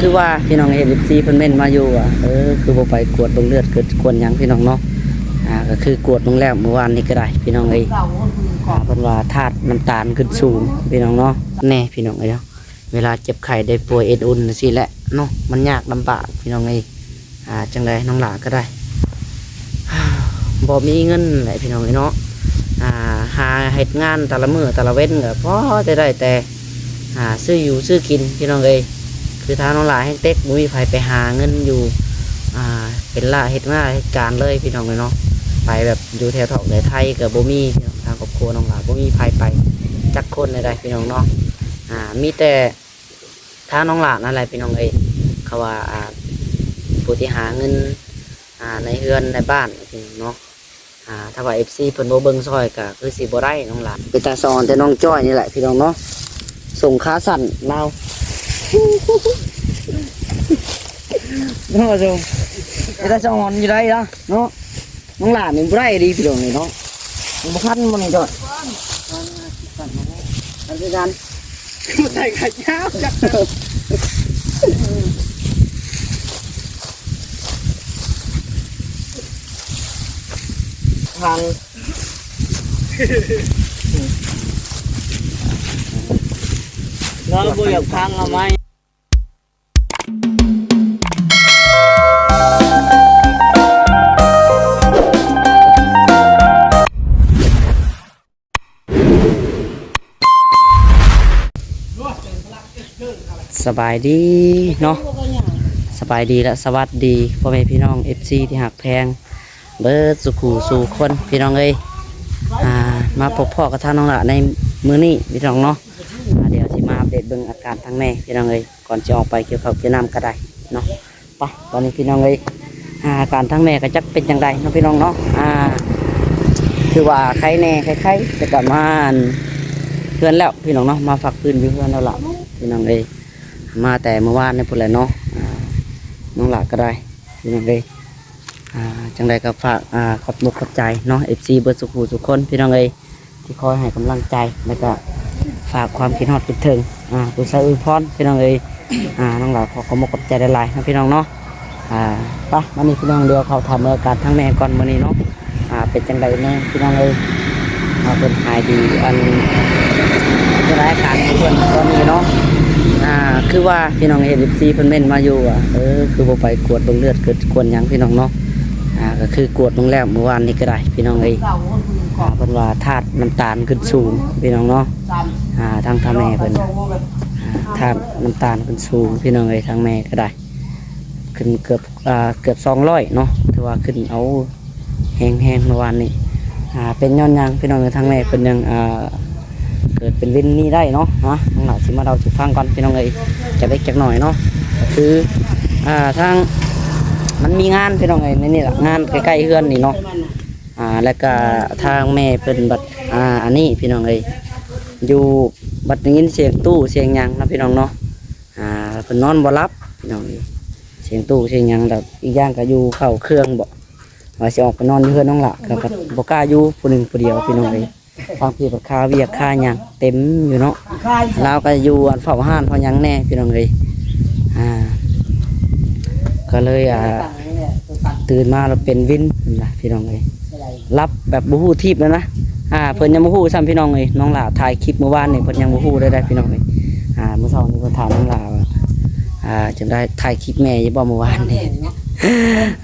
ຄືວ່າພີ່ນ້ອງເອັຟຊີເພິ່ນເມັ້ນມາຢູ່ວ່າ ເອີ ຄືບໍ່ໄປກວດເບິ່ງເລືອດ ກວດຫຍັງພີ່ນ້ອງເນາະ. ອ່າ ກໍຄືກວດເບິ່ງແລ້ວມື້ວານນີ້ກໍໄດ້ພີ່ນ້ອງເອີຍ. ອ່າ ເພິ່ນວ່າທາດນ້ຳຕານຂຶ້ນສູງພີ່ນ້ອງເນາະ. ແນ່ພີ່ນ້ອງເອີຍເນາະ ເວລາເຈັບໄຂ້ໄດ້ປ່ວຍເອັນອຸ່ນຈັ່ງຊີ້ແຫຼະເນາະ ມັນຍາກລຳບາກພີ່ນ້ອງເອີຍ. ອ່າ ຈັ່ງໃດນ້ອງຫຼ້າກໍໄດ້ ບໍ່ມີເງິນແຫຼະພີ່ນ້ອງເອີຍເນາະ. ອ່າ ຫາເຮັດງານແຕ່ລະມື້ແຕ່ລະເວັນກໍພໍແຕ່ໄດ້ແຕ່ ອ່າ ຊື້ຢູ່ຊື້ກິນພີ່ນ້ອງເອີຍ. ຄືທາງນ້ອງຫຼ້າແຮ່ງເຕັກ ບໍ່ມີໃຜໄປຫາເງິນຢູ່ ອ່າ ເປັນລາເຮັດງານເຮັດການເລີຍພີ່ນ້ອງເອີຍເນາະ. ໄປແບບຢູ່ແຖວທອກແຖວໄທກໍບໍ່ມີພີ່ນ້ອງ ທາງຄອບຄົວນ້ອງຫຼ້າບໍ່ມີໃຜໄປຈັກຄົນໃດໆ ພີ່ນ້ອງເນາະ. ອ່າ ມີແຕ່ ທາງນ້ອງຫຼ້ານັ້ນແຫຼະພີ່ນ້ອງເອີຍ ເຂົາວ່າ ອ່າ ຜູ້ທີ່ຫາເງິນ ອ່າ ໃນເຮືອນໃນບ້ານເນາະ. ອ່າ ຖ້າວ່າເອັຟຊີເພິ່ນບໍ່ເບິ່ງຊ່ອຍກໍຄືຊິບໍ່ໄດ້ນ້ອງຫຼ້າ. ເປັນຕາສະອອນແຕ່ນ້ອງຈ້ອຍນີ້ແຫຼະພີ່ນ້ອງເນາະ ສົ່ງຂາສັ້ນລາວ ເນາະ ເປັນຕາສະອອນຢູ່ໄດ້ລະເນາະ. ນ້ອງຫຼ້ານີ້ບໍ່ໄດ້ດີພີ່ນ້ອງນີ້ເນາະ ມັນບໍ່ທັນບໍ່ນີ້ຈ້ອຍ ອັນຄືກັນ ໃສ່ຂາຍາວຈັກ ພັງ ລາວບໍ່ຢາກພັງເອົາໄມ້. ສະບາຍດີເນາະ ສະບາຍດີ ແລະ ສະຫວັດດີພໍ່ແມ່ພີ່ນ້ອງເອັຟຊີທີ່ຮັກແພງເບິດສູ່ຄູ່ສູ່ຄົນພີ່ນ້ອງເອີຍ. ອ່າ ມາພົບພໍ້ກັບທາງນ້ອງຫຼ້າໃນມື້ນີ້ພີ່ນ້ອງເນາະ. ອ່າ ດຽວຊິມາອັບເດດເບິ່ງອາການທາງແມ່ພີ່ນ້ອງເອີຍ ກ່ອນຊິອອກໄປກ່ຽວເຂົ້າກ່ຽວນ້ຳກໍໄດ້ເນາະ. ໄປ ບັດນີ້ພີ່ນ້ອງເອີຍ ອ່າ ອາການທາງແມ່ກໍຈັກເປັນຈັ່ງໃດເນາະພີ່ນ້ອງເນາະ. ອ່າ ຄືວ່າໄຄແດ່ໄຄໆ ແຕ່ກໍມາອັນເຮືອນແລ້ວພີ່ນ້ອງເນາະ ມາພັກຟື້ນຢູ່ເຮືອນແລ້ວລະພີ່ນ້ອງເອີຍ. ມາແຕ່ມື້ວານນີ້ພຸ້ນແຫຼະເນາະ. ອ່າ ນ້ອງຫຼ້າກໍໄດ້ພີ່ນ້ອງເອີຍ. ອ່າ ຈັ່ງໃດກໍຝາກ ອ່າ ຂອບມຸກຂອບໃຈເນາະ ເອັຟຊີເບິດສູ່ຄູ່ສູ່ຄົນພີ່ນ້ອງເອີຍ ທີ່ຄອຍໃຫ້ກຳລັງໃຈ ແລ້ວກໍຝາກຄວາມຄິດຮອດຄິດເຖິງ ອ່າ ຜູ້ໃສ່ອວຍພອນພີ່ນ້ອງເອີຍ. ອ່າ ນ້ອງຫຼ້າຂໍຂອບມຸກຂອບໃຈຫຼາຍໆເນາະພີ່ນ້ອງເນາະ. ອ່າ ໄປ ມານີ້ພີ່ນ້ອງ ດຽວເຂົ້າຖາມເບິ່ງອາການທາງແມ່ກ່ອນມື້ນີ້ເນາະ. ອ່າ ເປັນຈັ່ງໃດແດ່ພີ່ນ້ອງເອີຍ ວ່າເພິ່ນຫາຍດີ ອັນ ຈັງໃດອາການຂອງເພິ່ນຕອນນີ້ເນາະ. ອ່າ ຄືວ່າພີ່ນ້ອງເອັຟຊີເພິ່ນເມັ້ນມາຢູ່ວ່າ ເອີ ຄືບໍ່ໄປກວດເບິ່ງເລືອດ ກວດຫຍັງພີ່ນ້ອງເນາະ. ອ່າ ກໍຄືກວດເບິ່ງແລ້ວມື້ວານນີ້ກໍໄດ້ພີ່ນ້ອງເອີຍ. ອ່າ ເພິ່ນວ່າທາດນ້ຳຕານຂຶ້ນສູງພີ່ນ້ອງເນາະ. ອ່າ ທາງ ທາງແມ່ເພິ່ນ ອ່າ ທາດນ້ຳຕານຂຶ້ນສູງພີ່ນ້ອງເອີຍ ທາງແມ່ກໍໄດ້ ຂຶ້ນເກືອບ ອ່າ ເກືອບສອງຮ້ອຍເນາະ ຖືວ່າຂຶ້ນເອົາແຮງໆ ເມື່ອວານນີ້. ອ່າ ເປັນຍ້ອນຫຍັງພີ່ນ້ອງເອີຍ ທາງແມ່ເພິ່ນຍັງ ອ່າ ເກີດເປັນວິນນີ້ໄດ້ເນາະ. ອ່າ ນ້ອງຫຼ້າຊິມາເລົ່າສູ່ຟັງກ່ອນພີ່ນ້ອງເອີຍ ຈັກເລັກຈັກໜ້ອຍເນາະ. ກໍຄື ອ່າ ທາງ ມັນມີງານພີ່ນ້ອງເອີຍ ໃນນີ້ລະ ງານໃກ້ໆເຮືອນນີ້ເນາະ. ອ່າ ແລ້ວກໍທາງແມ່ເພິ່ນບັດ ອ່າ ອັນນີ້ພີ່ນ້ອງເອີຍ ຢູ່ ບັດໄດ້ຍິນສຽງຕູ້ສຽງຫຍັງເນາະພີ່ນ້ອງເນາະ. ອ່າ ເພິ່ນນອນບໍ່ຫຼັບພີ່ນ້ອງເອີຍ ສຽງຕູ້ສຽງຫຍັງແລ້ວ ອີກຢ່າງກໍຢູ່ເຂົ້າເຄື່ອງບໍ ວ່າຊິອອກໄປນອນຢູ່ເຮືອນນ້ອງຫຼ້າ ກໍ ກໍບໍ່ກ້າຢູ່ຜູ້ໜຶ່ງຜູ້ດຽວພີ່ນ້ອງເອີຍ. ທາງພີ້ບັດຄາວຽກຄາຫຍັງເຕັມຢູ່ເນາະ ລາວກໍຢູ່ອັນເຝົ້າຮ້ານເຝົ້າຫຍັງແດ່ພີ່ນ້ອງເອີຍ. ອ່າ ກໍເລີຍ ອ່າ ຕື່ນມາແລ້ວເປັນວິນນະພີ່ນ້ອງເອີຍ ຫຼັບແບບບໍ່ຮູ້ທິບແລ້ວນະ. ອ່າ ເພິ່ນຍັງບໍ່ຮູ້ຊ້ຳພີ່ນ້ອງເອີຍ ນ້ອງຫຼ້າຖ່າຍຄລິບມື້ວານນີ້ ເພິ່ນຍັງບໍ່ຮູ້ເລີຍໄດ໋ພີ່ນ້ອງເອີຍ. ອ່າ ມື້ເຊົ້ານີ້ເພິ່ນຖາມນ້ອງຫຼ້າວ່າ ອ່າ ຈັ່ງໃດຖ່າຍຄລິບແມ່ຢູ່ບໍ່ມື້ວານນີ້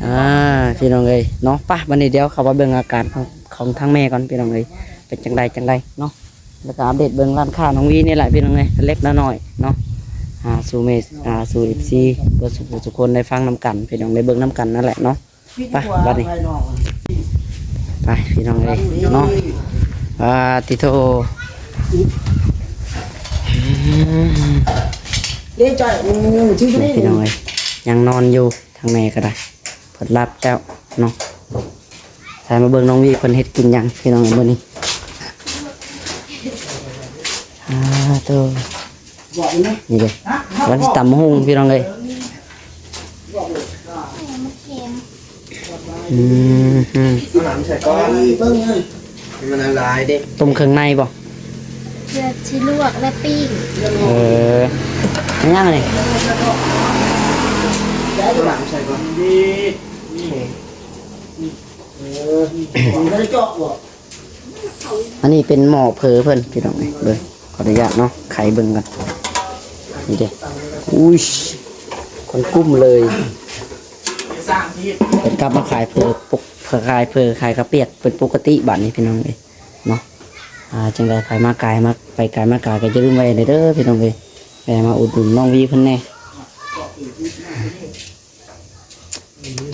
ອ່າ ພີ່ນ້ອງເອີຍເນາະ. ໄປ ບັດນີ້ດຽວເຂົ້າໄປເບິ່ງອາການຂອງ ຂອງທາງແມ່ກ່ອນພີ່ນ້ອງເອີຍ ເປັນຈັ່ງໃດຈັ່ງໃດເນາະ. ແລ້ວກໍອັບເດດເບິ່ງຮ້ານຄ້ານ້ອງວີນີ້ແຫຼະພີ່ນ້ອງເອີຍ ເລັກໆນ້ອຍໆເນາະ. ອ່າ ສູ່ແມ່ ອ່າ ສູ່ເອັຟຊີເບິດສູ່ຜູ້ສູ່ຄົນໄດ້ຟັງນຳກັນ ພີ່ນ້ອງໄດ້ເບິ່ງນຳກັນນັ້ນແຫຼະເນາະ. ໄປ ບັດນີ້ ໄປພີ່ນ້ອງເອີຍເນາະ. ປາຕິໂທ ເດ້ຈ່ອຍ ມັນຢູ່ທີ່ນີ້ພີ່ນ້ອງເອີຍ ຍັງນອນຢູ່ ທາງແມ່ກໍໄດ້ ເພິ່ນຫຼັບແລ້ວເນາະ. ໃສ່ມາເບິ່ງນ້ອງວີເພິ່ນເຮັດກິນຫຍັງພີ່ນ້ອງເອີຍມື້ນີ້. ອ່າ ໂຕ ນີ້ເດ້ ວ່າຊິຕຳບັກຫຸ່ງພີ່ນ້ອງເອີຍ. ອືມ ເອົານ້ຳໃສ່ກ່ອນ ໃຫ້ມັນລະລາຍເດ້. ຕົ້ມເຄື່ອງໃນບໍ່? ເພື່ອຊິລວກແລະປີ້ງ. ເອີ ແມ່ນຫຍັງອັນນີ້? ເອົານ້ຳໃສ່ກ່ອນ ນີ້ ເອີ ມັນບໍ່ໄດ້ເຈາະບໍ່? ອັນນີ້ເປັນໝໍ້ເຜີເພິ່ນ ພີ່ນ້ອງເອີຍ ເບິ່ງ ຂໍອະນຸຍາດເນາະ ໄຂເບິ່ງກ່ອນ ນີ້ເດ້ ອຸ້ຍ ຄົນກຸ້ມເລີຍ ເພິ່ນກັບມາຂາຍເຜີປົກ ຂາຍເຜີ ຂາຍເຂົ້າປຽກເປັນປົກກະຕິບາດນີ້ ພີ່ນ້ອງເອີຍເນາະ. ອ່າ ຈັ່ງໃດໃຜມາກາຍ ມາ ໄປກາຍມາກາຍກໍຢ່າລືມແວ່ແດ່ເດີ ພີ່ນ້ອງເອີຍ ແວ່ມາອຸດໜູນນ້ອງວີເພິ່ນແດ່.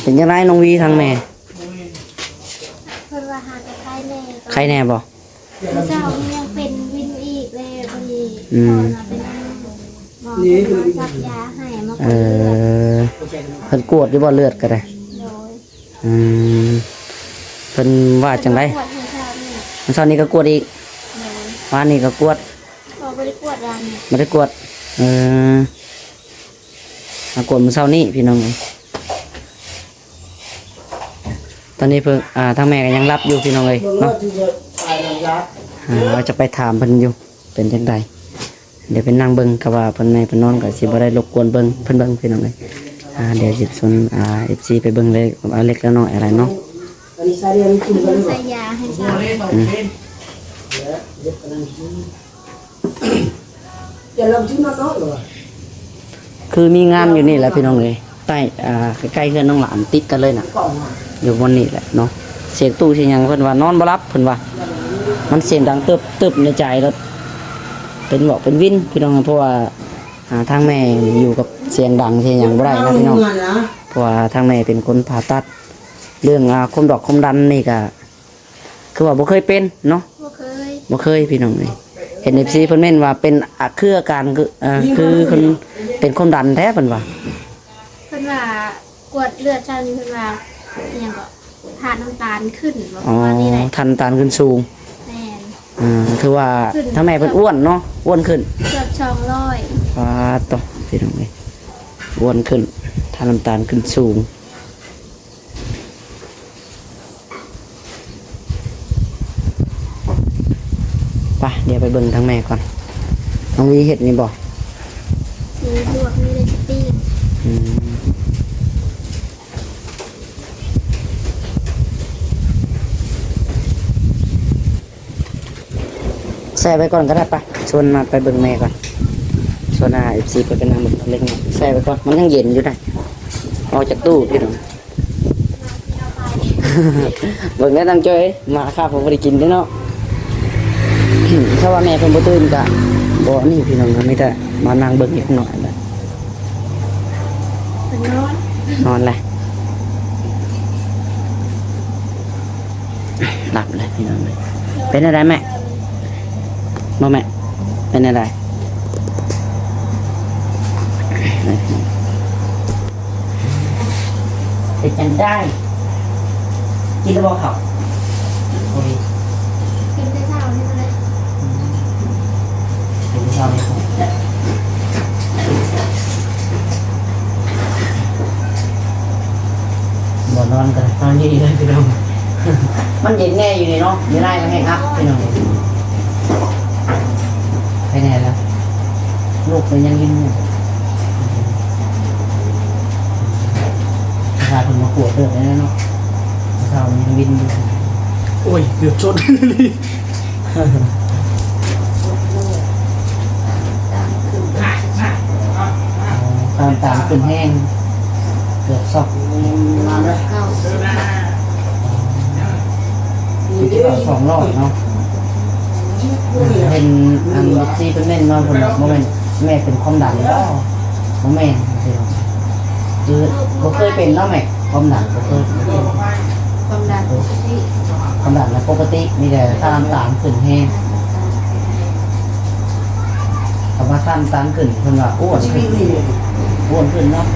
ເປັນຈັ່ງໃດນ້ອງວີທາງແມ່? ເພິ່ນວ່າຫາກະໄຄແດ່ ໄຄແດ່ບໍ່? ເຊົ້ານີ້ຍັງເປັນວິນອີກເລີຍ ບັດນີ້ ອືມ ເພິ່ນວ່າໄປນຳໝໍ ເພິ່ນມາສັກຢາໃຫ້ ມາກວດເລືອດ ເອີ ເພິ່ນກວດຢູ່ບໍ່ເລືອດກໍໄດ້? ໂດຍ ອືມ ເພິ່ນວ່າຈັ່ງໃດ? ກວດໃຫ້ເຊົ້ານີ້ ເຊົ້ານີ້ກໍກວດອີກ? ໂດຍ ວານນີ້ກໍກວດ? ບໍ່ ບໍ່ໄດ້ກວດວານນີ້ ບໍ່ໄດ້ກວດ ເອີ ມາກວດມື້ເຊົ້ານີ້ ພີ່ນ້ອງເອີຍ. ຕອນນີ້ເພິ່ນ ອ່າ ທາງແມ່ກໍຍັງຫຼັບຢູ່ ພີ່ນ້ອງເອີຍເນາະ ອ່າ ວ່າຈະໄປຖາມເພິ່ນຢູ່ ເປັນຈັ່ງໃດ ດຽວໄປນັ່ງເບິ່ງ ກໍວ່າເພິ່ນໃນເພິ່ນນອນ ກໍຊິບໍ່ໄດ້ລົບກວນເບິ່ງ ເພິ່ນເບິ່ງ ພີ່ນ້ອງເອີຍ. ອ່າ ດຽວຊິຊວນ ອ່າ ເອັຟຊີ ໄປເບິ່ງເລີຍ ເອົາເລັກແລ້ວນ້ອຍອະໄລເນາະ ເພິ່ນໃສ່ຢາໃຫ້ເຈົ້າ ອືມ. ຄືມີງານຢູ່ນີ້ແຫຼະພີ່ນ້ອງເອີຍ ໃຕ້ ອ່າ ໃກ້ໆເຮືອນນ້ອງຫຼານຕິດກັນເລີຍນະ ຢູ່ບ່ອນນີ້ແຫຼະເນາະ. ສຽງຕູ້ສຽງຫຍັງເພິ່ນວ່ານອນບໍ່ຫຼັບ ເພິ່ນວ່າ ມັນສຽງດັງຕຶບໆໃນໃຈ ແລ້ວເປັນວອກເປັນວິນພີ່ນ້ອງ ເພາະວ່າ ອ່າ ທາງແມ່ຢູ່ກັບສຽງດັງສຽງຫຍັງບໍ່ໄດ້ນະພີ່ນ້ອງ ເພາະວ່າທາງແມ່ເປັນຄົນຜ່າຕັດ ເລື່ອງ ອ່າ ຄວາມດອກຄວາມດັນນີ້ກະ ຄືວ່າບໍ່ເຄີຍເປັນເນາະ ບໍ່ເຄີຍ ບໍ່ເຄີຍພີ່ນ້ອງເອີຍ. ເຫັນເອັຟຊີເພິ່ນເມັ້ນວ່າເປັນ ອາ ຄືອາການ ຄື ເອີ ຄືເພິ່ນເປັນຄວາມດັນແທ້ ເພິ່ນວ່າ ເພິ່ນວ່າກວດເລືອດເຈົ້ານີ້ ເພິ່ນວ່າອີ່ຫຍັງເກາະ ທາດນ້ຳຕານຂຶ້ນບໍ່ ປະມານນີ້ແຫຼະ ທາດນ້ຳຕານຂຶ້ນສູງ ແມ່ນ ອ່າ ຄືວ່າທາງແມ່ເພິ່ນອ້ວນເນາະ ອ້ວນຂຶ້ນເກືອບສອງຮ້ອຍ ປາດໂທ້ ພີ່ນ້ອງເອີຍ ອ້ວນຂຶ້ນ ທາດນ້ຳຕານຂຶ້ນສູງ. ໄປ ດຽວໄປເບິ່ງທາງແມ່ກ່ອນ ນ້ອງວີເຮັດນີ້ບໍ່? ມີລວກ ມີໄດ້ຊິປີ້ງ ອືມ ແຊ່ໄວ້ກ່ອນກໍໄດ້ ໄປ ຊວນມາໄປເບິ່ງແມ່ກ່ອນ ຊວນ ອ່າ ເອັຟຊີ ໄປ ໄປນັ່ງເບິ່ງເລັກນ້ອຍ ແຊ່ໄວ້ກ່ອນ ມັນຍັງເຢັນຢູ່ໄດ໋ ອອກຈາກຕູ້ພີ່ນ້ອງ. ເບິ່ງແດ່ນາງຈ້ອຍ ມາຄາບບໍ່ໄດ້ກິນເດ້ເນາະ ຖ້າວ່າແມ່ເພິ່ນບໍ່ຕື່ນກະບໍ່ນີ້ພີ່ນ້ອງ ມີແຕ່ມານັ່ງເບິ່ງເລັກນ້ອຍແຫຼະ ເພິ່ນນອນ ນອນແຫຼະ. ຫຼັບແລ້ວພີ່ນ້ອງເອີຍ ເປັນແນວໃດແມ່? ບໍ່ແມ່ ເປັນແນວໃດ? ເປັນຈັ່ງໃດ? ກິນແລ້ວບໍ່ເຂົ້າ? ໂອ້ຍ ກິນແຕ່ເຊົ້ານີ້ແຫຼະ ກິນເຊົ້ານີ້ ບໍ່ນອນກໍນອນຢູ່ນີ້ເລີຍພີ່ນ້ອງ ມັນເຢັນແດ່ຢູ່ນີ້ເນາະ ຢູ່ໃນມັນແຮງອັບພີ່ນ້ອງ ໄປແດ່ແລ້ວ ລູກກໍຍັງວິນຢູ່ ພາເພິ່ນມາກວດເລີກແລ້ວເນາະ ເຊົ້າຍັງວິນຢູ່ ໂອ້ຍ ເກືອບຊົນ ນ້ຳຕານຂຶ້ນແຮງ ເກືອບຊອກ ເກົ້າສິບ ເປັນເກົ້າສອງຮ້ອຍເນາະ ເຫັນອັນ ເອັຟຊີ ເພິ່ນເມັ້ນເນາະ ເພິ່ນວ່າບໍ່ແມ່ນ ແມ່ເປັນຄວາມດັນບໍ່? ບໍ່ແມ່ນ ຄືບໍ່ເຄີຍເປັນເນາະແມ່ ຄວາມດັນບໍ່ເຄີຍ ຄວາມດັນປົກກະຕິ ຄວາມດັນນະປົກກະຕິ ມີແຕ່ຄ່ານ້ຳຕານຂຶ້ນແຮງ ຄຳວ່າຄ່ານ້ຳຕານຂຶ້ນ ເພິ່ນວ່າອ້ວນຂຶ້ນ ອ້ວນຂຶ້ນເນາະ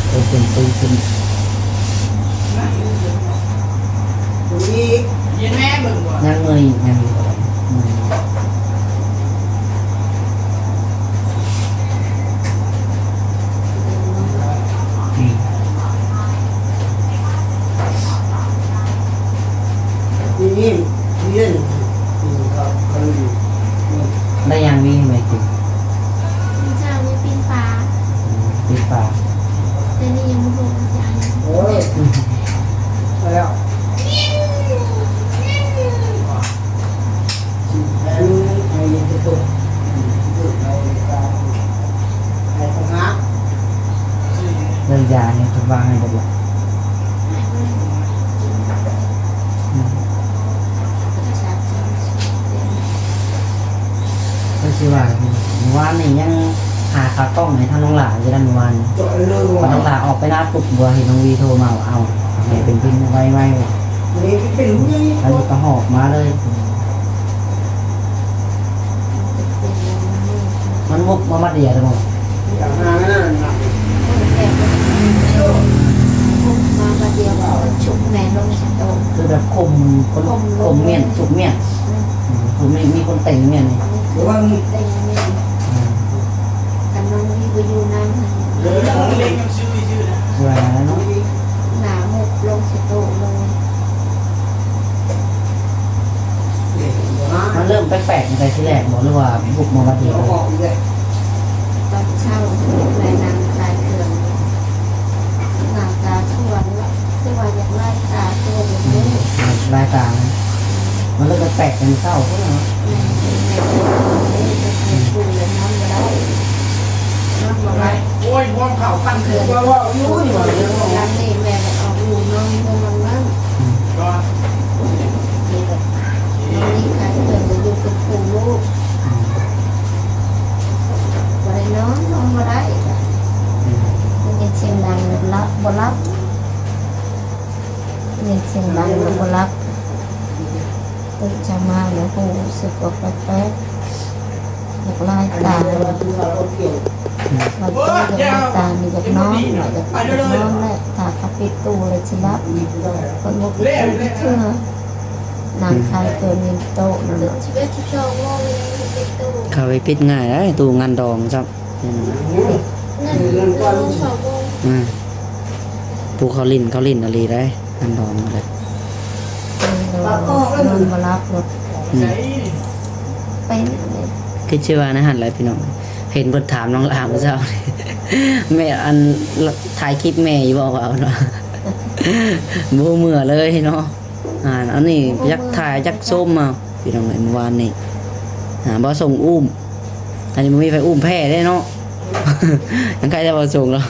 ເອີ ຂຶ້ນ ຂຶ້ນ ຂຶ້ນ. ຍັງເມື່ອຍ ຍັງເມື່ອຍ ອືມ ນີ້ ນີ້ ນີ້ ນີ້ ນີ້ ນີ້. ໄດ້ຫຍັງດີໃຫ້ແມ່ກິນ? ມື້ເຊົ້ານີ້ປີ້ງປາ. ອືມ ປີ້ງປາ. ແຕ່ນີ້ຍັງບໍ່ຮູ້ວ່າຊິເອົາຫຍັງ. ເອີ ແລ້ວ ເລື່ອງຢານີ້ເພິ່ນວ່າໃຫ້ເບິດລະ. ອືມ ກໍຊິວ່າ ມື້ວານນີ້ຍັງຫາຂາກ້ອງໃຫ້ທາງນ້ອງຫຼ້າຢູ່ນຳ ມື້ວານນີ້. ພອນ້ອງຫຼ້າອອກໄປນາປຸບ ບໍ່ເຫັນນ້ອງວີໂທມາວ່າ ເອົາ ໃຫ້ເປັນພິມໄວໆ ອັນນີ້ກໍຫອບມາເລີຍ. ມັນມຸກມາບັດດຽວເລີຍບໍ່? ມາບັດດຽວ ມັນຊຸກແມ່ລົງຊະໂຕ ຄືແບບຂົ່ມ ຂົ່ມ ຂົ່ມມ້ຽນ ຊຸກມ້ຽນ. ອືມ ອືມ ມີຄົນເຕັງມ້ຽນນີ້ ເຕັງມ້ຽນ. ອືມ ຄັນນ້ອງວີບໍ່ຢູ່ນຳຫັ້ນ ເອີ ເລັກມັນຊື່ຊື່ນະ ວ່ານັ້ນເນາະ ໜ້າມຸກລົງຊະໂຕເລີຍ. ມັນເລີ່ມແປກໆຕັ້ງແຕ່ທີແລກບໍ່ ຫຼືວ່າບຸກມາບັດດຽວ? ຕອນເຊົ້າແມ່ນາງຂາຍເຄື່ອງ ໜ້າຕາຄືວ່າ ຄືວ່າຢາກລາຍຕາ ຄືວ່າຢາກ ອືມ ເມື່ອຍ ລາຍຕາ ມັນເລີ່ມແປກໆແຕ່ເຊົ້າພຸ້ນເນາະ. ແມ່ນ ແມ່ນ ແມ່ນ ແມ່ນ ແມ່ນ ນອນບໍ່ໄດ້ ນອນບໍ່ໄດ້. ໂອ້ຍ ພວກເຂົາປັ່ນຄືວ່າເວົ້າຢູ່ນີ້ວ່າ ຫຼັງນີ້ແມ່ກໍເອົາຢູ່ນອນຢູ່ນຳນັ້ນ. ອືມ ນີ້ແຫຼະ ນ້ອງນີ້ຂາຍເຄື່ອງຢູ່ເປັນຄູ່ລູກ. ອືມ ບໍ່ໄດ້ນອນ ນອນບໍ່ໄດ້. ອືມ ໄດ້ຍິນສຽງດັງແລ້ວຫຼັບ ບໍ່ຫຼັບ ໄດ້ຍິນສຽງດັງແລ້ວບໍ່ຫຼັບ. ຕື່ນເຊົ້າມາແລ້ວຮູ້ສຶກວ່າແປກໆ ຢາກລາຍຕາ ອືມ ບາງທີຢາກລາຍຕານີ້ຢາກນອນ ຢາກ ຢາກນອນແຫຼະ ຖ້າເຂົາປິດຕູ້ແລ້ວຊິຫຼັບ ເພິ່ນບໍ່ປິດຕູ້ຈັກເທື່ອ. ນາງຂາຍເຄື່ອງຢູ່ໂຕະນັ້ນແຫຼະ ສິບເອັດ ສິບສອງໂມງຍັງບໍ່ປິດຕູ້ ເຂົາໄປປິດງ່າຍໄດ໋ ຕູ້ງານດອງຊ້ຳ. ອືມ ອືມ ຜູ້ເຂົາຫຼິ້ນ ເຂົາຫຼິ້ນອີ່ຫຼີໄດ໋ ງານດອງນະ ນອນບໍ່ຫຼັບໂລດ. ອືມ ເປັນ ຄືຊິວ່າແນວຫັ້ນແຫຼະພີ່ນ້ອງ. ເຫັນເພິ່ນຖາມນ້ອງຫຼ້າມື້ເຊົ້າ ແມ່ ອັນ ຖ່າຍຄລິບແມ່ຢູ່ບໍ່ ວ່າເພິ່ນວ່າ ບໍ່ເມືອເລີຍເນາະ. ອ່າ ອັນນີ້ ໂອ້ ຢາກຖ່າຍ ຢາກຊົມເອົາພີ່ນ້ອງເອີຍ. ມື້ວານນີ້ ອ່າ ບ່າວສົງອຸ້ມ ອັນນີ້ບໍ່ມີໃຜອຸ້ມແພ້ເດ້ເນາະ ຍັງໃຄ່ແຕ່ບ່າວສົງລາວ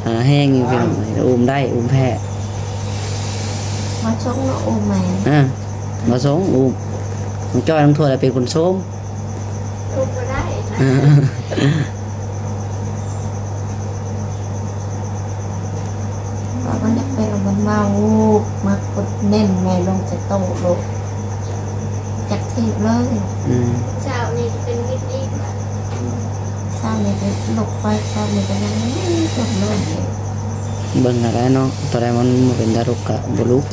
ອ່າ ແຮງຢູ່ພີ່ນ້ອງເອີຍ ອຸ້ມໄດ້ ອຸ້ມແພ້. ບ່າວສົງເນາະອຸ້ມໃໝ່ ອ່າ ບ່າວສົງອຸ້ມ ນ້ອງຈ້ອຍ ນ້ອງຖ້ວຍລະເປັນຄົນຊົມ. ທຸກບໍ່ໄດ້ ເອີ ວ່າມັນຢາກໄປລະມັນເມົາ ມັກກົດເນັ້ນແມ່ລົງຈະໂຕະໂລດ ຈັກທີບເລີຍ. ອືມ ເຊົ້ານີ້ເປັນວິດອີກ ເຊົ້ານີ້ກໍລຸກໄປ ເຊົ້ານີ້ກໍຍັງຈົນເລີຍ. ເບິ່ງເອົາໄດ້ເນາະ ຕົວໃດມັນບໍ່ເປັນຕາລຸກກໍບໍ່ລຸກ.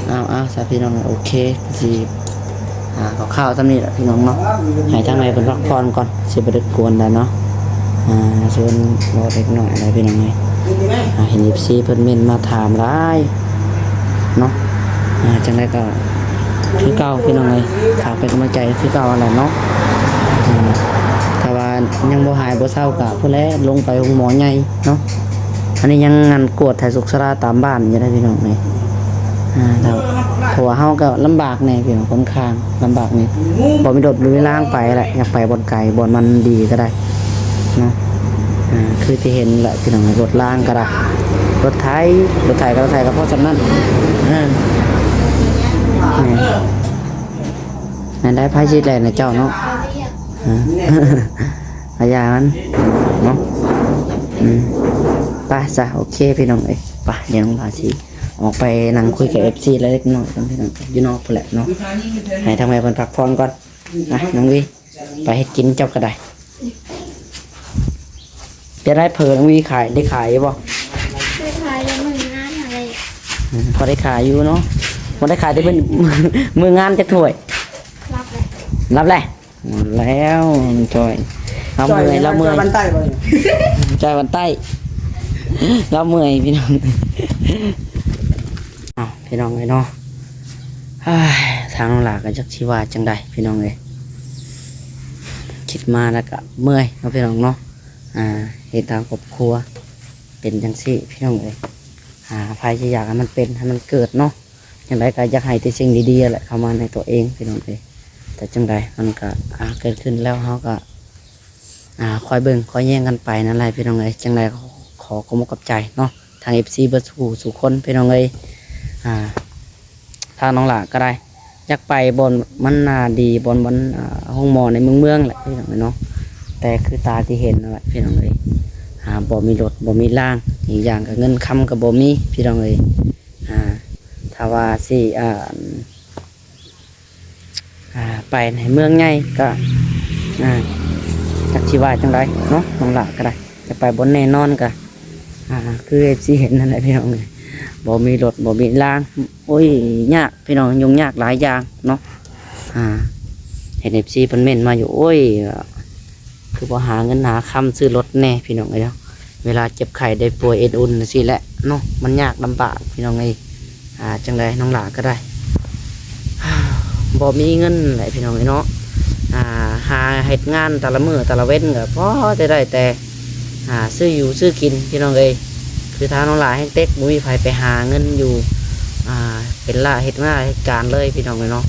ເອົາ ເອົາ ສາພີ່ນ້ອງ ໂອເຄ ຊິ ອ່າ ຂ່າວໆສ່ຳນີ້ແຫຼະພີ່ນ້ອງເນາະ ໃຫ້ທາງແມ່ເພິ່ນພັກຜ່ອນກ່ອນ ຊິບໍ່ໄດ້ກວນແລ້ວເນາະ. ອ່າ ສ່ວນເວົ້າເລັກນ້ອຍແຫຼະພີ່ນ້ອງເອີຍ ອ່າ ເຫັນເອັຟຊີເພິ່ນເມັ້ນມາຖາມຫຼາຍເນາະ. ອ່າ ຈັ່ງໃດກໍຄືເກົ່າພີ່ນ້ອງເອີຍ ຝາກເປັນກຳລັງໃຈຄືເກົ່າຫັ້ນແຫຼະເນາະ. ອ່າ ຖ້າວ່າຍັງບໍ່ຫາຍບໍ່ເຊົາກໍພຸ້ນແຫຼະ ລົງໄປໂຮງໝໍໃຫຍ່ເນາະ. ອັນນີ້ຍັງງານກວດຖ່າຍສຸກຊະລາຕາມບ້ານຢູ່ເດ້ພີ່ນ້ອງເອີຍ. ອ່າ ເພາະວ່າເຮົາກໍລຳບາກແດ່ພີ່ນ້ອງ ຂ້ອນຂ້າງລຳບາກແດ່ ບໍ່ມີລົດບໍ່ມີລາງໄປແຫຼະ ຢາກໄປບ່ອນໄກບ່ອນມັນດີກໍໄດ້ເນາະ. ອ່າ ຄືທີ່ເຫັນແຫຼະພີ່ນ້ອງ ລົດລາງກໍໄດ້ ລົດໄຖ ລົດໄຖກໍ ລົດໄຖກໍພໍສ່ຳນັ້ນ. ເອີ ແມ່ນ ແມ່ນໄດ້ ໃຜຊິແລ່ນໃຫ້ເຈົ້າເນາະ. ອ່າ ອາ ຢ່າມັນເນາະ. ອືມ ໄປຊະ ໂອເຄພີ່ນ້ອງເອີຍ ໄປ ດຽວນ້ອງພາຊິອອກໄປນັ່ງຄຸຍກັບເອັຟຊີເລັກນ້ອຍກ່ອນພີ່ນ້ອງ ຢູ່ນອກພຸ້ນແຫຼະເນາະ ໃຫ້ທາງແມ່ເພິ່ນພັກຜ່ອນກ່ອນ. ອ່ະ ນ້ອງວີ ໄປເຮັດກິນເຈົ້າກໍໄດ້. ເປັນໄດ ເຜີນ້ອງວີຂາຍ ໄດ້ຂາຍຢູ່ບໍ່? ໄດ້ຂາຍຢູ່ມື້ງານຫັ້ນແຫຼະ. ອືມ ພໍໄດ້ຂາຍຢູ່ເນາະ ບໍ່ໄດ້ຂາຍແຕ່ມື້ ມື້ງານຈັກຖ້ວຍ? ຫຼັບແຫຼະ ຫຼັບແຫຼະ. ໝົດແລ້ວນ້ອງຈ້ອຍ ລາວເມື່ອຍ ລາວເມື່ອຍ ຈ້ອຍວັນໃຕ້ບໍ່ນີ້? ຈ້ອຍວັນໃຕ້ ລາວເມື່ອຍພີ່ນ້ອງ. ອ້າວ ພີ່ນ້ອງເອີຍເນາະ. ເຮີ້ຍ ທາງນ້ອງຫຼ້າກໍຈັກຊິວ່າຈັ່ງໃດພີ່ນ້ອງເອີຍ, ຄິດມາແລ້ວກໍເມື່ອຍເນາະພີ່ນ້ອງເນາະ. ອ່າ ເຮັດທາງຄອບຄົວເປັນຈັ່ງຊີ້ພີ່ນ້ອງເອີຍ. ອ່າ ໃຜຊິຢາກໃຫ້ມັນເປັນ ໃຫ້ມັນເກີດເນາະ, ຈັ່ງໃດກໍຢາກໃຫ້ແຕ່ສິ່ງດີໆແຫຼະເຂົ້າມາໃນຕົວເອງພີ່ນ້ອງເອີຍ. ແຕ່ຈັ່ງໃດມັນກໍ ອ່າ ເກີດຂຶ້ນແລ້ວ ເຮົາກໍ ອ່າ ຄອຍເບິ່ງຄອຍແຍງກັນໄປນັ້ນແຫຼະພີ່ນ້ອງເອີຍ. ຈັ່ງໃດກໍຂໍຂອບອົກຂອບໃຈເນາະ ທາງເອັຟຊີເບິດສູ່ຜູ້ສູ່ຄົນພີ່ນ້ອງເອີຍ. ອ່າ ທາງນ້ອງຫຼ້າກໍໄດ້ ຢາກໄປບ່ອນມັນ ອ່າ ດີ ບ່ອນມັນ ອ່າ ໂຮງໝໍໃນເມືອງໆແຫຼະພີ່ນ້ອງເອີຍເນາະ, ແຕ່ຄືຕາທີ່ເຫັນນັ້ນແຫຼະພີ່ນ້ອງເອີຍ. ອ່າ ບໍ່ມີລົດ ບໍ່ມີລາງ, ອີກຢ່າງກໍເງິນຄຳກໍບໍ່ມີພີ່ນ້ອງເອີຍ. ອ່າ ຖ້າວ່າຊິ ອ່າ ອ່າ ໄປໃນເມືອງໃຫຍ່ກໍ ອ່າ ຈັກຊິວ່າຈັ່ງໃດເນາະ ນ້ອງຫຼ້າກໍໄດ້. ຈະໄປບ່ອນແນ່ນອນກໍ ອ່າ ຄືເອັຟຊີເຫັນນັ້ນແຫຼະພີ່ນ້ອງເອີຍ, ບໍ່ມີລົດ ບໍ່ມີລາງ. ໂອ້ຍ ຍາກພີ່ນ້ອງ, ຫຍຸ້ງຍາກຫຼາຍຢ່າງເນາະ. ອ່າ ເຫັນເອັຟຊີເພິ່ນເມັ້ນມາຢູ່ ໂອ້ຍ ຄືບໍ່ຫາເງິນຫາຄຳຊື້ລົດແດ່ພີ່ນ້ອງເອີຍເນາະ. ເວລາເຈັບໄຂ້ໄດ້ປ່ວຍເອັນອຸ່ນຈັ່ງຊີ້ແຫຼະເນາະ, ມັນຍາກລຳບາກພີ່ນ້ອງເອີຍ. ອ່າ ຈັ່ງໃດນ້ອງຫຼ້າກໍໄດ້ ບໍ່ມີເງິນແຫຼະພີ່ນ້ອງເອີຍເນາະ. ອ່າ ຫາເຮັດງານແຕ່ລະມື້ແຕ່ລະເວັນກໍພໍຈະໄດ້ແຕ່ ອ່າ ຊື້ຢູ່ຊື້ກິນພີ່ນ້ອງເອີຍ. ຄືທາງນ້ອງຫຼ້າແຮ່ງເຕັກ ບໍ່ມີໃຜໄປຫາເງິນຢູ່ ອ່າ ເປັນລາເຮັດງານເຮັດການເລີຍພີ່ນ້ອງເອີຍເນາະ.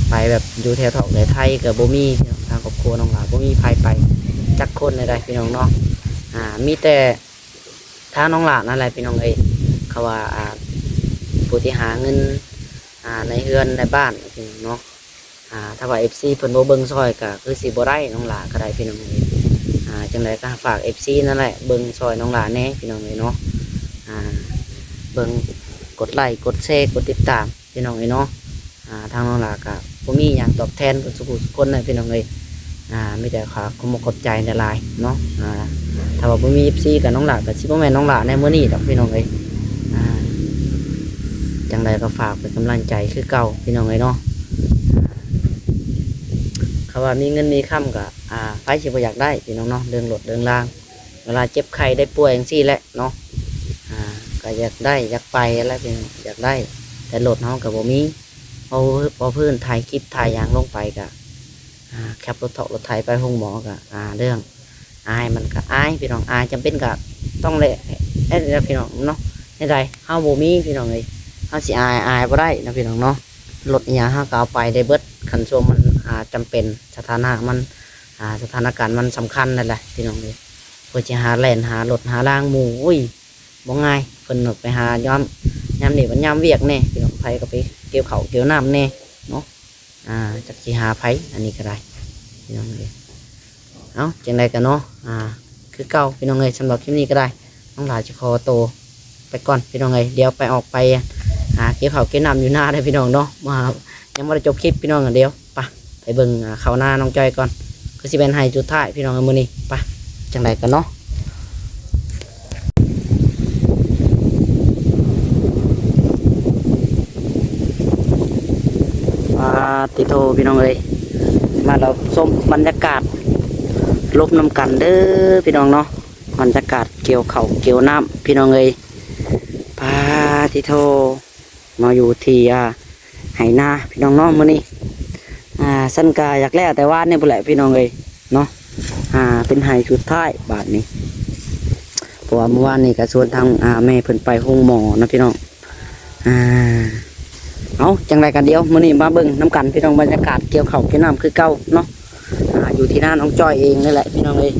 ໄປແບບຢູ່ແຖວທອກແຖວໄທກໍບໍ່ມີພີ່ນ້ອງ, ທາງຄອບຄົວນ້ອງຫຼ້າບໍ່ມີໃຜໄປຈັກຄົນໃດໆພີ່ນ້ອງເນາະ. ອ່າ ມີແຕ່ ທາງນ້ອງຫຼ້ານັ້ນແຫຼະພີ່ນ້ອງເອີຍ, ເຂົາວ່າ ອ່າ ຜູ້ທີ່ຫາເງິນ ອ່າ ໃນເຮືອນໃນບ້ານພີ່ນ້ອງເນາະ. ອ່າ ຖ້າວ່າເອັຟຊີເພິ່ນບໍ່ເບິ່ງຊ່ອຍກໍຄືຊິບໍ່ໄດ້ນ້ອງຫຼ້າກໍໄດ້ພີ່ນ້ອງເອີຍ. ອ່າ ຈັ່ງໃດກໍຝາກເອັຟຊີນັ້ນແຫຼະ ເບິ່ງຊ່ອຍນ້ອງຫຼ້າແດ່ພີ່ນ້ອງເອີຍເນາະ. ອ່າ ເບິ່ງ ກົດໄລ້ ກົດແຊ ກົດຕິດຕາມ ພີ່ນ້ອງເອີຍເນາະ. ອ່າ ທາງນ້ອງຫຼ້າກໍບໍ່ມີຫຍັງຕອບແທນເພິ່ນສູ່ຜູ້ສູ່ຄົນນະພີ່ນ້ອງເອີຍ. ອ່າ ມີແຕ່ຂອບອົກຂອບໃຈຫຼາຍໆເນາະ. ອ່າ ຖ້າວ່າບໍ່ມີເອັຟຊີກັບນ້ອງຫຼ້າກໍຊິບໍ່ແມ່ນນ້ອງຫຼ້າໃນມື້ນີ້ດອກພີ່ນ້ອງເອີຍ. ອ່າ ຈັ່ງໃດກໍຝາກເປັນກຳລັງໃຈຄືເກົ່າພີ່ນ້ອງເອີຍເນາະ. ອ່າ ຄຳວ່າມີເງິນມີຄຳກໍ ອ່າ ໃຜຊິບໍ່ຢາກໄດ້ພີ່ນ້ອງເນາະ, ເລື່ອງລົດເລື່ອງລາງ ເວລາເຈັບໄຂ້ໄດ້ປ່ວຍຈັ່ງຊີ້ແຫຼະເນາະ. ອ່າ ກໍຢາກໄດ້ຢາກໄປແຫຼະພີ່ນ້ອງ, ຢາກໄດ້ ແຕ່ລົດເຮົາກໍບໍ່ມີ. ເວົ້າ ເວົ້າພື້ນຖ່າຍຄລິບຖ່າຍຫຍັງລົງໄປກໍ ອ່າ ຂັບລົດເຖາະລົດໄຖໄປໂຮງໝໍກໍ ອ່າ ເລື່ອງອາຍ ມັນກໍອາຍພີ່ນ້ອງ, ອາຍ ຈຳເປັນກໍຕ້ອງໄດ້ເຮັດແຫຼະພີ່ນ້ອງເນາະ. ແນວໃດເຮົາບໍ່ມີພີ່ນ້ອງເອີຍ, ເຮົາຊິອາຍ ອາຍບໍ່ໄດ້ນະພີ່ນ້ອງເນາະ. ລົດອີ່ຫຍັງເຮົາກໍເອົາໄປໄດ້ເບິດ ຄັນຊ່ວງມັນ ອ່າ ຈຳເປັນ ສະຖານະມັນ ອ່າ ສະຖານະການມັນສຳຄັນນັ້ນແຫຼະພີ່ນ້ອງເອີຍ. ເພື່ອຊິຫາແລ່ນຫາລົດຫາລາງໝູ່ ໂອ້ຍ ບໍ່ງ່າຍ. ເພິ່ນໄປຫາຍາມ ຍາມນີ້ມັນຍາມວຽກແດ່ພີ່ນ້ອງ, ໃຜກໍໄປກ່ຽວເຂົ້າກ່ຽວນ້ຳແດ່ເນາະ. ອ່າ ຈັກຊິຫາໃຜ ອັນນີ້ກໍໄດ້ພີ່ນ້ອງເອີຍ. ເອົ້າ ຈັ່ງໃດກໍເນາະ ອ່າ ຄືເກົ່າພີ່ນ້ອງເອີຍ, ສຳລັບຄລິບນີ້ກໍໄດ້ ນ້ອງຫຼ້າຈະຂໍໂຕໄປກ່ອນພີ່ນ້ອງເອີຍ. ດຽວໄປອອກໄປ ອ່າ ເກັບເຂົ້າເກັບນ້ຳຢູ່ນາເດີພີ່ນ້ອງເນາະ. ມາ ຍັງບໍ່ໄດ້ຈົບຄລິບພີ່ນ້ອງ, ດຽວ ໄປ ໄປເບິ່ງ ອ່າ ເຂົ້ານານ້ອງຈ້ອຍກ່ອນ, ຄືຊິແມ່ນໄຮ່ສຸດທ້າຍພີ່ນ້ອງເອີຍມື້ນີ້. ໄປ ຈັ່ງໃດກໍເນາະ. ປາດຕິໂທ ພີ່ນ້ອງເອີຍ, ມາເຮົາຊົມບັນຍາກາດລົມນຳກັນເດີພີ່ນ້ອງເນາະ. ບັນຍາກາດກ່ຽວເຂົ້າກ່ຽວນ້ຳພີ່ນ້ອງເອີຍ. ປາດຕິໂທ ມາຢູ່ທີ່ ອ່າ ໄຮ່ນາພີ່ນ້ອງເນາະມື້ນີ້. ອ່າ ຊັ້ນກະຢາກແລ້ວແຕ່ວານນີ້ພຸ້ນແຫຼະພີ່ນ້ອງເອີຍເນາະ. ອ່າ ເປັນໄຮ່ສຸດທ້າຍບາດນີ້, ເພາະວ່າມື້ວານນີ້ກະຊວນທາງ ອ່າ ແມ່ເພິ່ນໄປໂຮງໝໍເນາະພີ່ນ້ອງ. ອ່າ ເອົາ ຈັ່ງໃດກໍດຽວມື້ນີ້ມາເບິ່ງນຳກັນພີ່ນ້ອງ, ບັນຍາກາດກ່ຽວເຂົ້າກ່ຽວນ້ຳຄືເກົ່າເນາະ. ອ່າ ຢູ່ທີ່ນານ້ອງຈ້ອຍເອງນີ້ແຫຼະພີ່ນ້ອງເອີຍ.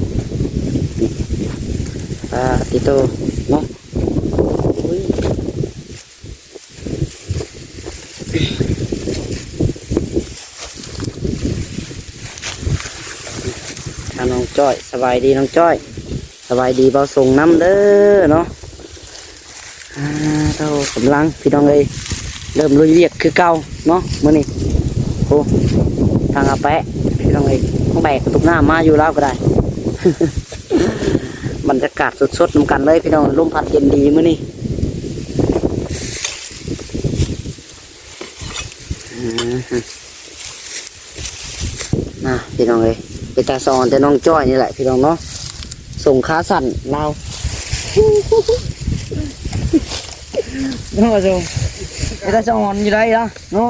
ປາດຕິໂທເນາະ. ທາງນ້ອງຈ້ອຍ, ສະບາຍດີນ້ອງຈ້ອຍ, ສະບາຍດີບ່າວສົງນຳເດີເນາະ. ອ່າ ເຈົ້າກຳລັງພີ່ນ້ອງເອີຍ ເລີ່ມລຸຍວຽກຄືເກົ່າເນາະມື້ນີ້. ໂອ້ ທາງອາແປະພີ່ນ້ອງເອີຍ, ຕ້ອງແບກກະຕຸກນ້ຳມາຢູ່ລາວກໍໄດ້. ບັນຍາກາດສົດໆນຳກັນເລີຍພີ່ນ້ອງ, ລົມພັດເຢັນດີມື້ນີ້. ອ່າ ມາພີ່ນ້ອງເອີຍ, ເປັນຕາສອນແຕ່ນ້ອງຈ້ອຍນີ້ແຫຼະພີ່ນ້ອງເນາະ. ສົ່ງຂາສັ້ນລາວ ນ້ອງສົ່ງ ເປັນຕາສະອອນຢູ່ໄດ໋ລະເນາະ.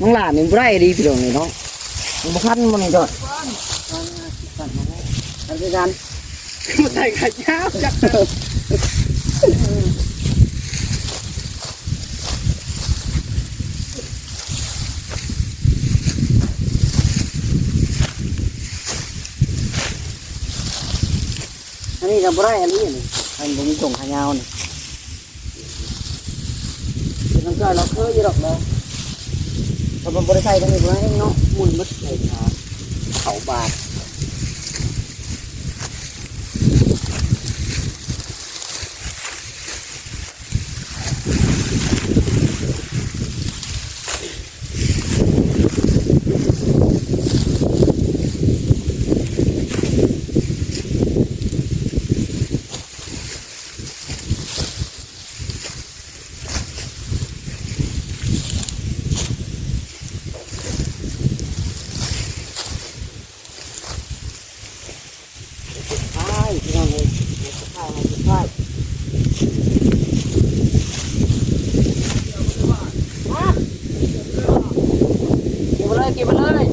ນ້ອງຫຼ້ານີ້ບໍ່ໄດ້ດີພີ່ນ້ອງເອີຍເນາະ. ມັນບໍ່ຄັນບໍ່ນີ້ດອກ. ອັນຄືກັນ ບໍ່ໃສ່ຂາຍາວຈັກ. ອັນນີ້ກໍບໍ່ໄດ້ ອັນນີ້ ອັນບໍ່ມີຖົງຂາຍາວນີ້. ເປັນນຳເຈົ້າລາວເຄີຍຢູ່ດອກເນາະ. ຖ້າມັນບໍ່ໄດ້ໃສ່ທາງນີ້ບໍ່ໄດ້ເນາະ. ໝຸ່ນໝົດເລີຍ ເຂົ້າບາດ. ສຸດທ້າຍ ພີ່ນ້ອງເອີຍ ສຸດທ້າຍ ສຸດທ້າຍ. ເກັບມາເລີຍ ເກັບມາເລີຍ.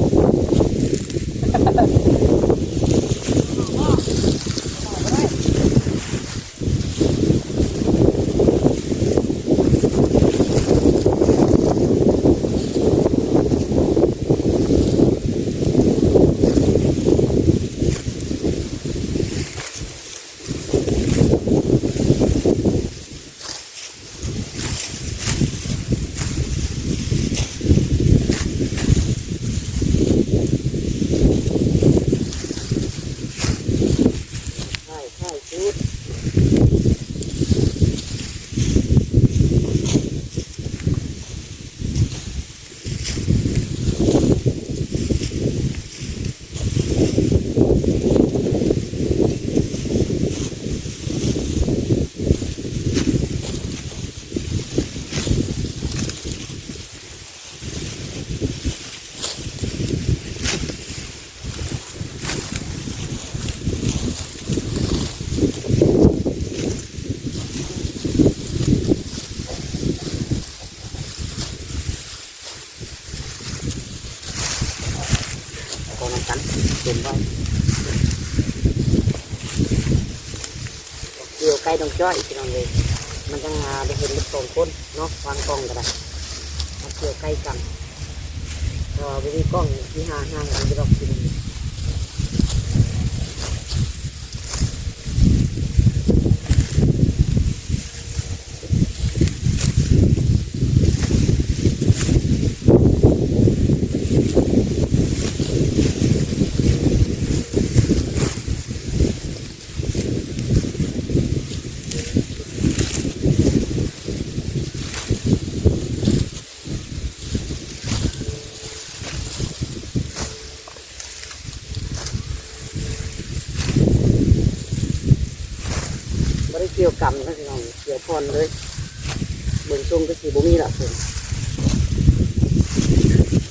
ເອົານຳກັນ ເຕັມໄວ້. ກ່ຽວໃກ້ນ້ອງຈ້ອຍ ພີ່ນ້ອງເອີຍ ມັນຈັ່ງຫາໄດ້ເຫັນເບິດສອງຄົນເນາະ. ວາງກ້ອງກໍໄດ້ ມາກ່ຽວໃກ້ກັນ ເພາະວ່າບໍ່ມີກ້ອງທີ່ຫາຫ່າງກັນຢູ່ດອກ. ບໍ່ໄດ້ກ່ຽວກຳນະພີ່ນ້ອງ ກ່ຽວຜ່ອນເລີຍ. ເບິ່ງຊົງຄືຊິບໍ່ມີລະ ຝົນ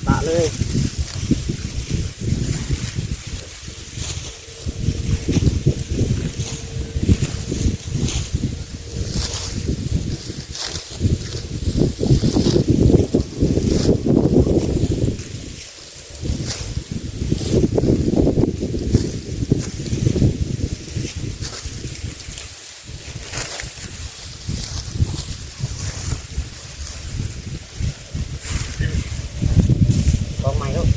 ປະເລີຍ. ກອງໃໝ່ໂລດ.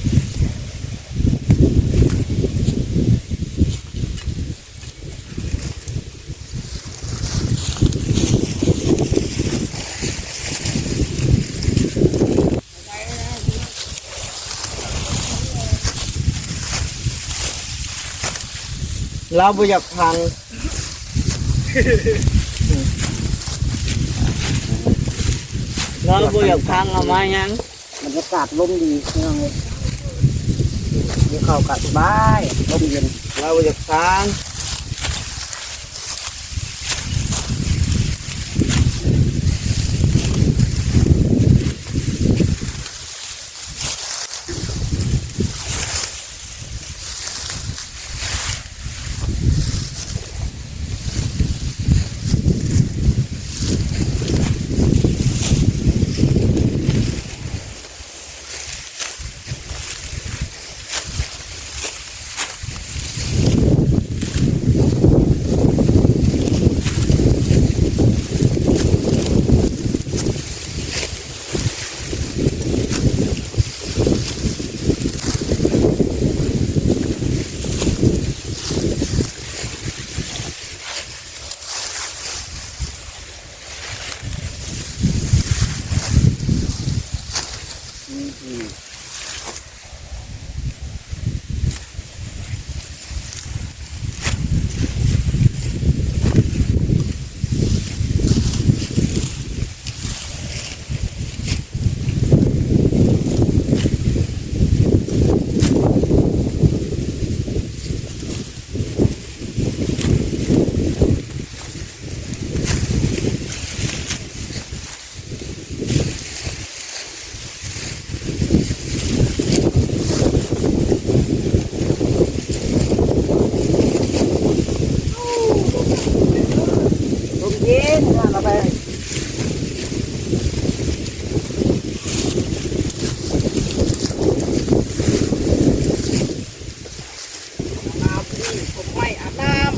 ລາວບໍ່ຢາກຟັງ ລາວບໍ່ຢາກຟັງ ເອົາມາຫຍັງ? ບັນຍາກາດລົມດີພີ່ນ້ອງເອີຍ ຢູ່ເຂົ້າກະສະບາຍ ລົມເຢັນ ລາວບໍ່ຢາກຟັງ. ເ ອືມ ລົມເຢັນ ເຮົາກໍໄປ ອາບນ້ຳ ຜົມໄໝ້ອາບນ້ຳ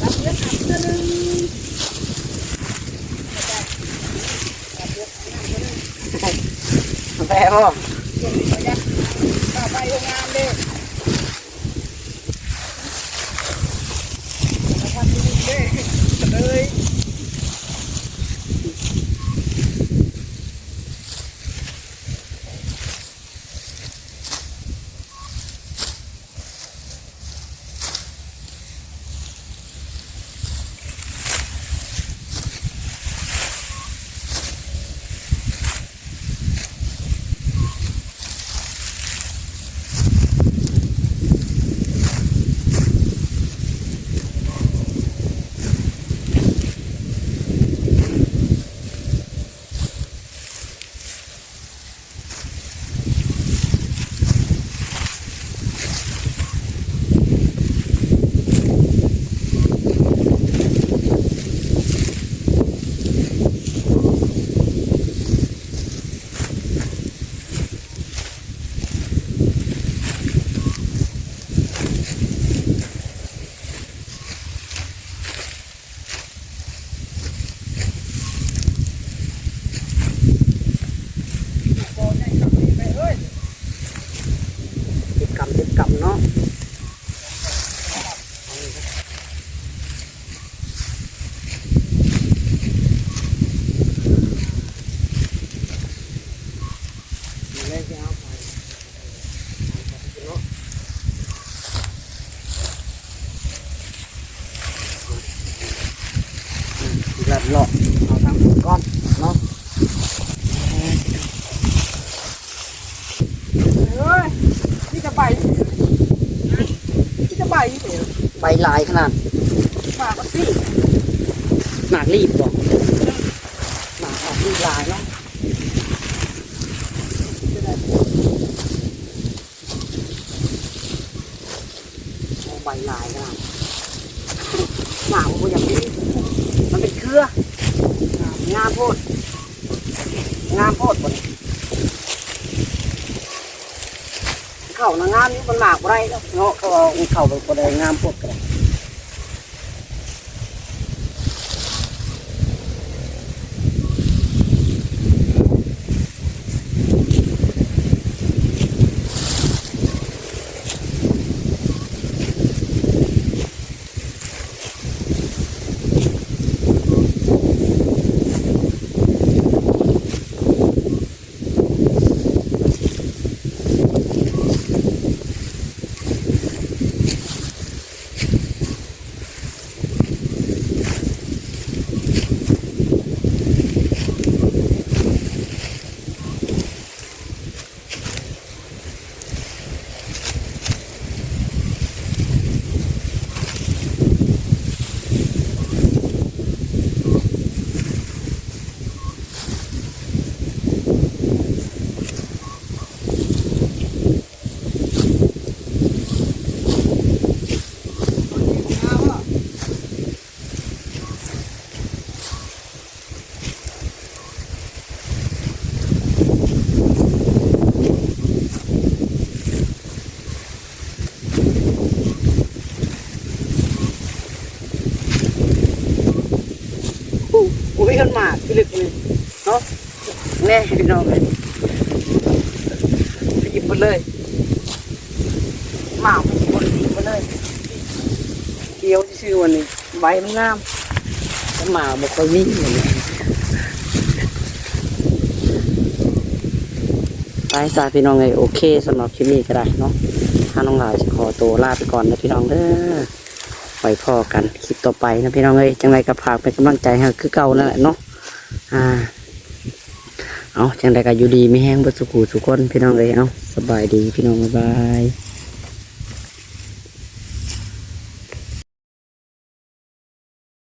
ອາບເທື່ອໜຶ່ງ ແບບບໍ່ ເບິ່ງນີ້ກໍຢາກ ໄປໂຮງງານເດ້ ເລີຍ. ເຮັດກຳ ເຮັດກຳເນາະ. ລັດເລາະເອົາທາງພຸ້ນກ່ອນເນາະ. ເອີຍ ມີແຕ່ໃບ ມີແຕ່ໃບເດ ໃບຫຼາຍຂະໜາດ ໝາກມັນຕິ ໝາກລີບບໍ? ໝາກ ໝາກລີບຫຼາຍເນາະ. ໂອ້ ໃບຫຼາຍຂະໜາດ ໝາກມັນບໍ່ຢາກມີ ມັນເປັນເຄືອ ງາມໂພດ ງາມໂພດ ເຂົ້ານະງາມຢູ່ ມັນໝາກບໍ່ໄດ້ດອກເນາະ ເຂົາເອົາເຂົ້າໄປບໍ່ໄດ້ ງາມໂພດກໍໄດ້. ໂອ້ຍ ມັນໝາກພິລຶກນີ້ເນາະ ແນ່ພີ່ນ້ອງເອີຍ ທີບໝົດເລີຍ ໝາກມັນທີບໝົດເລີຍ ຂຽວຊື່ໆ ອັນນີ້ ໃບມັນງາມ ແຕ່ໝາກບໍ່ຄ່ອຍມີ ອັນນີ້ ໄປຊະພີ່ນ້ອງເອີຍ ໂອເຄ ສຳລັບຄລິບນີ້ກໍໄດ້ເນາະ ທາງນ້ອງຫຼ້າຊິຂໍໂຕລາໄປກ່ອນເດີພີ່ນ້ອງເດີ ໄວ້ພໍ້ກັນຄລິບຕໍ່ໄປເນາະພີ່ນ້ອງເອີຍ ຈັ່ງໃດກໍຝາກເປັນກຳລັງໃຈໃຫ້ຄືເກົ່ານັ້ນແຫຼະເນາະ ອ່າ ເອົາ ຈັ່ງໃດກໍຢູ່ດີມີແຮງເບິດສູ່ຜູ້ສູ່ຄົນພີ່ນ້ອງເອີຍ ເອົາ ສະບາຍດີພີ່ນ້ອງ ບາຍບາຍ.